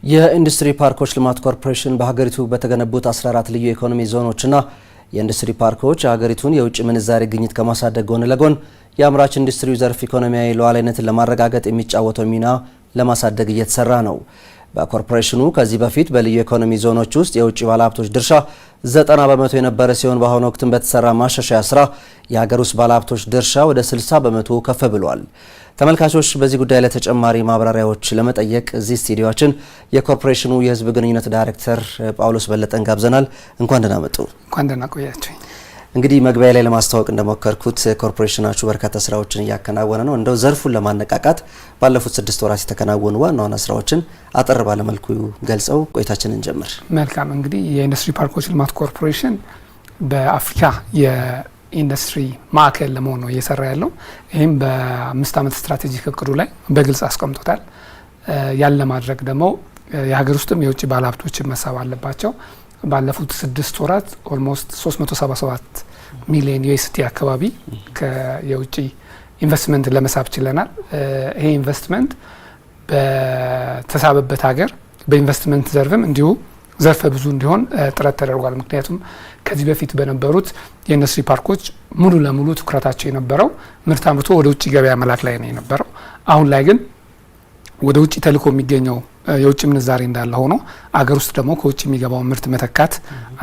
የኢንዱስትሪ ፓርኮች ልማት ኮርፖሬሽን በሀገሪቱ በተገነቡት 14 ልዩ የኢኮኖሚ ዞኖችና የኢንዱስትሪ ፓርኮች የሀገሪቱን የውጭ ምንዛሬ ግኝት ከማሳደግ ጎን ለጎን የአምራች ኢንዱስትሪው ዘርፍ ኢኮኖሚያዊ ሉዓላዊነትን ለማረጋገጥ የሚጫወተው ሚና ለማሳደግ እየተሰራ ነው። በኮርፖሬሽኑ ከዚህ በፊት በልዩ ኢኮኖሚ ዞኖች ውስጥ የውጭ ባለሀብቶች ድርሻ 90% የነበረ ሲሆን፣ በአሁኑ ወቅትም በተሰራ ማሻሻያ ስራ የሀገር ውስጥ ባለሀብቶች ድርሻ ወደ 60% ከፍ ብሏል። ተመልካቾች፣ በዚህ ጉዳይ ላይ ተጨማሪ ማብራሪያዎች ለመጠየቅ እዚህ ስቱዲዮችን የኮርፖሬሽኑ የሕዝብ ግንኙነት ዳይሬክተር ጳውሎስ በለጠን ጋብዘናል። እንኳን ደህና መጡ። እንኳን ደህና ቆያችሁ። እንግዲህ መግቢያ ላይ ለማስተዋወቅ እንደሞከርኩት ኮርፖሬሽናችሁ በርካታ ስራዎችን እያከናወነ ነው። እንደው ዘርፉን ለማነቃቃት ባለፉት 6 ወራት የተከናወኑ ዋና ዋና ስራዎችን አጠር ባለ መልኩ ገልጸው ቆይታችንን እንጀምር። መልካም። እንግዲህ የኢንዱስትሪ ፓርኮች ልማት ኮርፖሬሽን በአፍሪካ የኢንዱስትሪ ማዕከል ለመሆን ነው እየሰራ ያለው። ይህም በ5 ዓመት strategic እቅዱ ላይ በግልጽ አስቀምጦታል። ያን ለማድረግ ደግሞ የሀገር ውስጥም የውጭ ባለሀብቶችን መሳብ አለባቸው። ባለፉት 6 ወራት almost 377 ሚሊዮን USD አካባቢ የውጭ ኢንቨስትመንት ለመሳብ ችለናል። ይሄ ኢንቨስትመንት በተሳበበት ሀገር በኢንቨስትመንት ዘርፍም እንዲሁ ዘርፈ ብዙ እንዲሆን ጥረት ተደርጓል። ምክንያቱም ከዚህ በፊት በነበሩት የኢንዱስትሪ ፓርኮች ሙሉ ለሙሉ ትኩረታቸው የነበረው ምርት አምርቶ ወደ ውጭ ገበያ መላክ ላይ ነው የነበረው። አሁን ላይ ግን ወደ ውጭ ተልኮ የሚገኘው የውጭ ምንዛሬ እንዳለ ሆኖ አገር ውስጥ ደግሞ ከውጭ የሚገባውን ምርት መተካት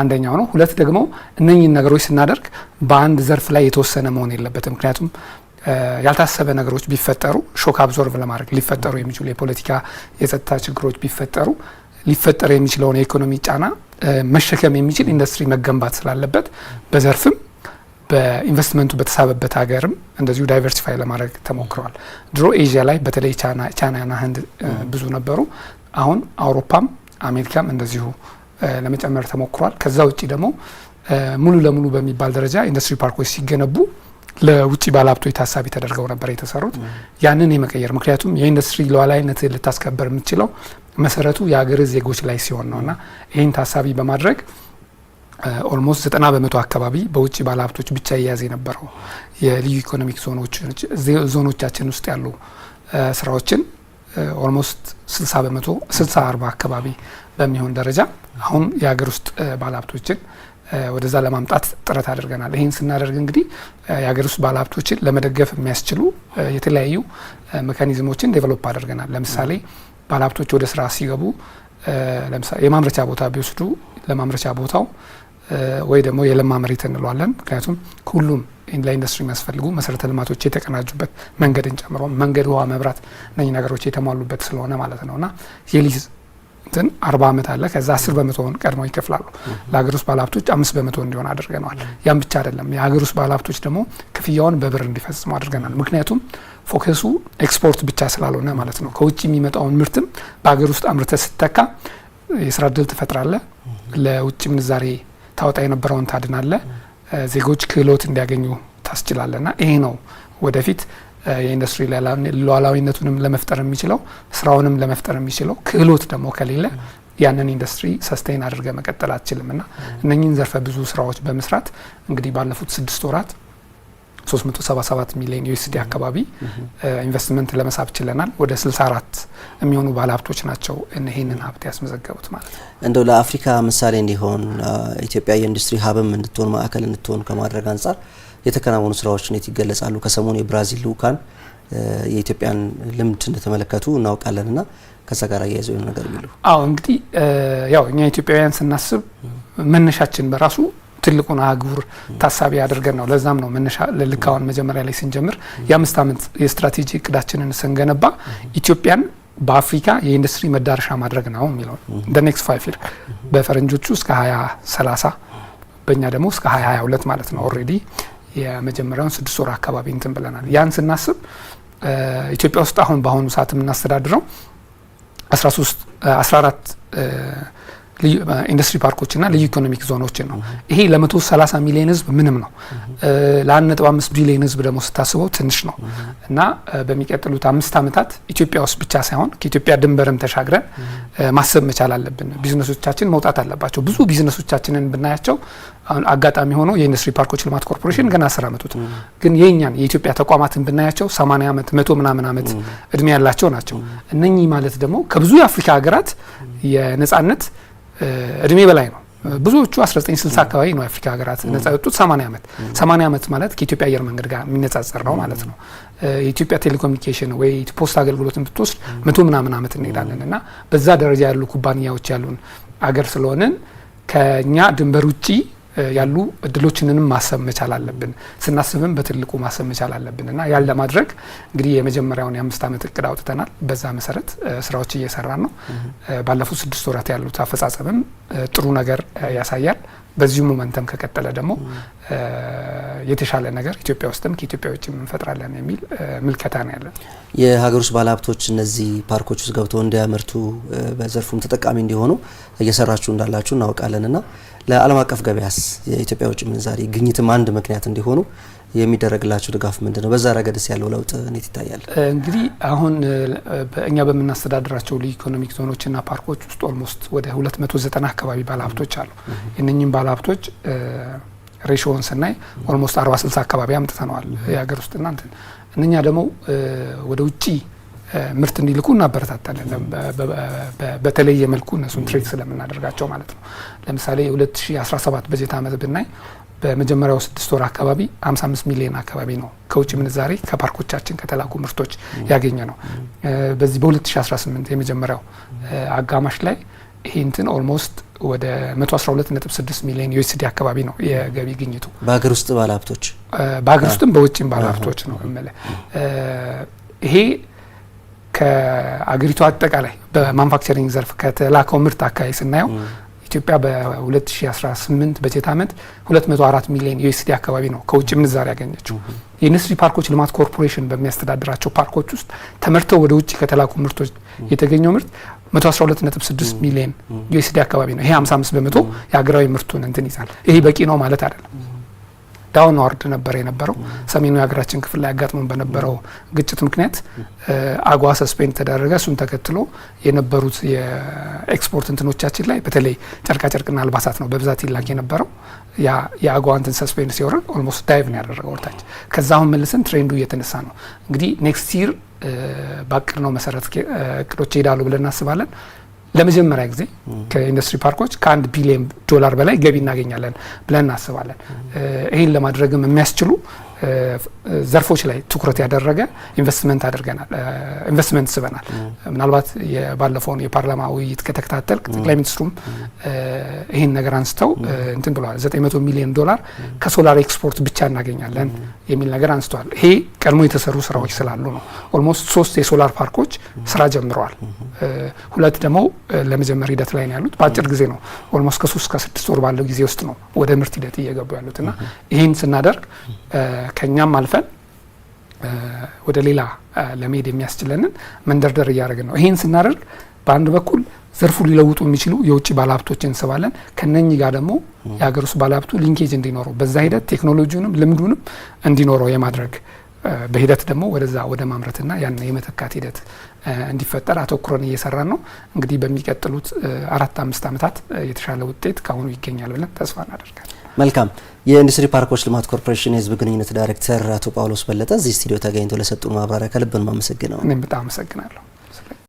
አንደኛው ነው። ሁለት ደግሞ እነኚህን ነገሮች ስናደርግ በአንድ ዘርፍ ላይ የተወሰነ መሆን የለበትም። ምክንያቱም ያልታሰበ ነገሮች ቢፈጠሩ shock absorb ለማድረግ ሊፈጠሩ የሚችሉ የፖለቲካ፣ የጸጥታ ችግሮች ቢፈጠሩ ሊፈጠር የሚችለውን የኢኮኖሚ ጫና መሸከም የሚችል ኢንዱስትሪ መገንባት ስላለበት በዘርፍም በኢንቨስትመንቱ በተሳበበት ሀገርም እንደዚሁ diversify ለማድረግ ተሞክረዋል። ድሮ ኤዥያ ላይ በተለይ ቻይናና ህንድ ብዙ ነበሩ። አሁን አውሮፓም አሜሪካም እንደዚሁ ለመጨመር ተሞክሯል። ከዛ ውጭ ደግሞ ሙሉ ለሙሉ በሚባል ደረጃ ኢንዱስትሪ ፓርኮች ሲገነቡ ለውጭ ባለሀብቶች ታሳቢ ተደርገው ነበር የተሰሩት። ያንን የመቀየር፣ ምክንያቱም የኢንዱስትሪ ሉዓላዊነት ልታስከበር የምትችለው መሰረቱ የሀገር ዜጎች ላይ ሲሆን ነው፣ እና ይህን ታሳቢ በማድረግ almost 90% አካባቢ በውጭ ባለሀብቶች ብቻ ይያዝ የነበረው የልዩ economic ዞኖቻችን ውስጥ ያሉ ስራዎችን almost 60%፣ 60:40 አካባቢ በሚሆን ደረጃ አሁን የሀገር ውስጥ ባለሀብቶችን ወደዛ ለማምጣት ጥረት አድርገናል። ይህን ስናደርግ እንግዲህ የሀገር ውስጥ ባለሀብቶችን ለመደገፍ የሚያስችሉ የተለያዩ mechanism ኦችን develop አድርገናል። ለምሳሌ ባለሀብቶች ወደ ስራ ሲገቡ፣ ለምሳሌ የማምረቻ ቦታ ቢወስዱ ለማምረቻ ቦታው ወይ ደግሞ የለማ መሬት እንለዋለን። ምክንያቱም ሁሉም ለኢንዱስትሪ የሚያስፈልጉ መሰረተ ልማቶች የተቀናጁበት፣ መንገድን ጨምሮ መንገድ፣ ውሃ፣ መብራት እነኚህ ነገሮች የተሟሉበት ስለሆነ ማለት ነው፣ እና የሊዝ እንትን 40 ዓመት አለ። ከዛ 10%ውን ቀድመው ይከፍላሉ። ለሀገር ውስጥ ባለሀብቶች 5% እንዲሆን አድርገነዋል። ያም ብቻ አይደለም። የሀገር ውስጥ ባለሀብቶች ደግሞ ክፍያውን በብር እንዲፈጽሙ አድርገናል። ምክንያቱም focus ኡ export ብቻ ስላልሆነ ማለት ነው። ከውጭ የሚመጣውን ምርትም በሀገር ውስጥ አምርተህ ስትተካ የስራ እድል ትፈጥራለህ። ለውጭ ምንዛሬ ታወጣ የነበረውን ታድናለህ። ዜጎች ክህሎት እንዲያገኙ ታስችላለህ፣ ና ይሄ ነው ወደፊት የኢንዱስትሪ ሉዓላዊነቱንም ለመፍጠር የሚችለው፣ ስራውንም ለመፍጠር የሚችለው። ክህሎት ደግሞ ከሌለ ያንን ኢንዱስትሪ sustain አድርገህ መቀጠል አትችልም፣ ና እነኚህን ዘርፈ ብዙ ስራዎች በመስራት እንግዲህ ባለፉት 6 ወራት 377 ሚሊዮን USD አካባቢ ኢንቨስትመንት ለመሳብ ችለናል። ወደ 64 የሚሆኑ ባለሀብቶች ናቸው ይህንን ሀብት ያስመዘገቡት ማለት ነው። እንደው ለአፍሪካ ምሳሌ እንዲሆን፣ ኢትዮጵያ የኢንዱስትሪ hub ም እንድትሆን፣ ማዕከል እንድትሆን ከማድረግ አንጻር የተከናወኑ ስራዎች እንዴት ይገለጻሉ? ከሰሞኑ የብራዚል ልኡካን የኢትዮጵያን ልምድ እንደተመለከቱ እናውቃለን፣ ና ከዛ ጋር አያይዘው የሆነ ነገር ቢሉ። አዎ፣ እንግዲህ ያው እኛ ኢትዮጵያውያን ስናስብ መነሻችን በራሱ ትልቁን አህጉር ታሳቢ አድርገን ነው። ለዛም ነው መነሻ ልክ አሁን መጀመሪያ ላይ ስንጀምር የ5 ዓመት የስትራቴጂ እቅዳችንን ስንገነባ ኢትዮጵያን በአፍሪካ የኢንዱስትሪ መዳረሻ ማድረግ ነው የሚለው። Next 5 year በፈረንጆቹ እስከ 2030፣ በእኛ ደግሞ እስከ 2022 ማለት ነው። Already የመጀመሪያውን 6 ወር አካባቢ እንትን ብለናል። ያን ስናስብ ኢትዮጵያ ውስጥ አሁን በአሁኑ ሰዓት የምናስተዳድረው 13 14 ኢንዱስትሪ ፓርኮችና ልዩ economic ዞኖችን ነው። ይሄ ለ130 ሚሊዮን ህዝብ ምንም ነው። ለ1.5 ቢሊዮን ህዝብ ደግሞ ስታስበው ትንሽ ነው፣ እና በሚቀጥሉት 5 ዓመታት ኢትዮጵያ ውስጥ ብቻ ሳይሆን ከኢትዮጵያ ድንበርም ተሻግረን ማሰብ መቻል አለብን። ቢዝነሶቻችን መውጣት አለባቸው። ብዙ ቢዝነሶቻችንን ብናያቸው፣ አሁን አጋጣሚ ሆኖ የኢንዱስትሪ ፓርኮች ልማት ኮርፖሬሽን ገና 10 ዓመቱ፣ ግን የእኛን የኢትዮጵያ ተቋማትን ብናያቸው 80 ዓመት፣ መቶ ምናምን ዓመት እድሜ ያላቸው ናቸው። እነኚህ ማለት ደግሞ ከብዙ የአፍሪካ ሀገራት የነጻነት እድሜ በላይ ነው። ብዙዎቹ 1960 አካባቢ ነው የአፍሪካ ሀገራት ነጻ የወጡት። 80 ዓመት፣ 80 ዓመት ማለት ከኢትዮጵያ አየር መንገድ ጋር የሚነጻጸር ነው ማለት ነው። የኢትዮጵያ ቴሌኮሙኒኬሽን ወይ ፖስታ አገልግሎትን ብትወስድ 100 ምናምን ዓመት እንሄዳለን። እና በዛ ደረጃ ያሉ ኩባንያዎች ያሉን አገር ስለሆንን ከኛ ድንበር ውጪ ያሉ እድሎችንንም ማሰብ መቻል አለብን። ስናስብም በትልቁ ማሰብ መቻል አለብን። እና ያን ለማድረግ እንግዲህ የመጀመሪያውን የ5 ዓመት እቅድ አውጥተናል። በዛ መሰረት ስራዎች እየሰራን ነው። ባለፉት 6 ወራት ያሉት አፈጻጸምም ጥሩ ነገር ያሳያል። በዚሁ momentum ከቀጠለ ደግሞ የተሻለ ነገር ኢትዮጵያ ውስጥም ከኢትዮጵያ ውጭ እንፈጥራለን የሚል ምልከታ ነው ያለን። የሀገር ውስጥ ባለሀብቶች እነዚህ ፓርኮች ውስጥ ገብተው እንዲያመርቱ፣ በዘርፉም ተጠቃሚ እንዲሆኑ እየሰራችሁ እንዳላችሁ እናውቃለን። ና ለዓለም አቀፍ ገበያስ የኢትዮጵያ ውጭ ምንዛሪ ግኝትም አንድ ምክንያት እንዲሆኑ የሚደረግላቸው ድጋፍ ምንድን ነው? በዛ ረገድስ ያለው ለውጥ እንዴት ይታያል? እንግዲህ አሁን እኛ በምናስተዳድራቸው ልዩ economic ዞኖችና ፓርኮች ውስጥ almost ወደ 290 አካባቢ ባለሀብቶች አሉ። የእነኝም ባለሀብቶች ratio ውን ስናይ almost 40-60 አካባቢ አምጥተነዋል የሀገር ውስጥና እንትን። እነኛ ደግሞ ወደ ውጭ ምርት እንዲልኩ እናበረታታለን። በተለየ መልኩ እነሱን treat ስለምናደርጋቸው ማለት ነው። ለምሳሌ 2017 በጀት ዓመት ብናይ በመጀመሪያው 6 ወር አካባቢ 55 ሚሊዮን አካባቢ ነው ከውጭ ምንዛሬ ከፓርኮቻችን ከተላኩ ምርቶች ያገኘነው። በዚህ በ2018 የመጀመሪያው አጋማሽ ላይ ይሄ እንትን almost ወደ 112.6 ሚሊዮን USD አካባቢ ነው የገቢ ግኝቱ። በሀገር ውስጥ ባለሀብቶች? በሀገር ውስጥም በውጭም ባለሀብቶች ነው የምልህ። ይሄ ከአገሪቱ አጠቃላይ በ manufacturing ዘርፍ ከተላከው ምርት አካባቢ ስናየው ኢትዮጵያ በ2018 በጀት ዓመት 204 ሚሊዮን USD አካባቢ ነው ከውጭ ምንዛሪ ያገኘችው። የኢንዱስትሪ ፓርኮች ልማት ኮርፖሬሽን በሚያስተዳድራቸው ፓርኮች ውስጥ ተመርተው ወደ ውጭ ከተላኩ ምርቶች የተገኘው ምርት 112.6 ሚሊዮን USD አካባቢ ነው። ይሄ 55% የሀገራዊ ምርቱን እንትን ይዛል። ይሄ በቂ ነው ማለት አይደለም። Downward ነበር የነበረው። ሰሜኑ የሀገራችን ክፍል ላይ አጋጥሞን በነበረው ግጭት ምክንያት አጎዋ suspend ተደረገ። እሱን ተከትሎ የነበሩት የኤክስፖርት እንትኖቻችን ላይ በተለይ ጨርቃጨርቅና አልባሳት ነው በብዛት ይላክ የነበረው። ያ የአጎዋ እንትን suspend ሲወርድ almost dive ነው ያደረገው ወደታች። ከዛ አሁን መልሰን trend ኡ እየተነሳ ነው። እንግዲህ next year ባቀድነው መሰረት እቅዶች ይሄዳሉ ብለን እናስባለን። ለመጀመሪያ ጊዜ ከኢንዱስትሪ ፓርኮች ከ1 ቢሊዮን ዶላር በላይ ገቢ እናገኛለን ብለን እናስባለን። ይህን ለማድረግም የሚያስችሉ ዘርፎች ላይ ትኩረት ያደረገ ኢንቨስትመንት አድርገናል፣ ኢንቨስትመንት ስበናል። ምናልባት የባለፈውን የፓርላማ ውይይት ከተከታተል ጠቅላይ ሚኒስትሩም ይህን ነገር አንስተው እንትን ብለዋል። 900 ሚሊዮን ዶላር ከ solar export ብቻ እናገኛለን የሚል ነገር አንስተዋል። ይሄ ቀድሞ የተሰሩ ስራዎች ስላሉ ነው። Almost ሶስት የሶላር ፓርኮች ስራ ጀምረዋል። ሁለት ደግሞ ለመጀመር ሂደት ላይ ነው ያሉት። በአጭር ጊዜ ነው፣ almost ከ3 ከ6 ወር ባለው ጊዜ ውስጥ ነው ወደ ምርት ሂደት እየገቡ ያሉት። እና ይህን ስናደርግ ከኛም አልፈን ወደ ሌላ ለመሄድ የሚያስችለንን መንደርደር እያደረግን ነው። ይህን ስናደርግ በአንድ በኩል ዘርፉ ሊለውጡ የሚችሉ የውጭ ባለሀብቶችን እንስባለን። ከነኚህ ጋር ደግሞ የሀገር ውስጥ ባለሀብቱ linkage እንዲኖረው፣ በዛ ሂደት ቴክኖሎጂውንም ልምዱንም እንዲኖረው የማድረግ፣ በሂደት ደግሞ ወደዛ ወደ ማምረትና ያን የመተካት ሂደት እንዲፈጠር አተኩረን እየሰራን ነው። እንግዲህ በሚቀጥሉት 4-5 ዓመታት የተሻለ ውጤት ከአሁኑ ይገኛል ብለን ተስፋ እናደርጋለን። መልካም። የኢንዱስትሪ ፓርኮች ልማት ኮርፖሬሽን የህዝብ ግንኙነት ዳይሬክተር አቶ ጳውሎስ በለጠ እዚህ ስቱዲዮ ተገኝተው ለሰጡን ማብራሪያ ከልብ ነው የማመሰግነው። እኔም በጣም አመሰግናለሁ።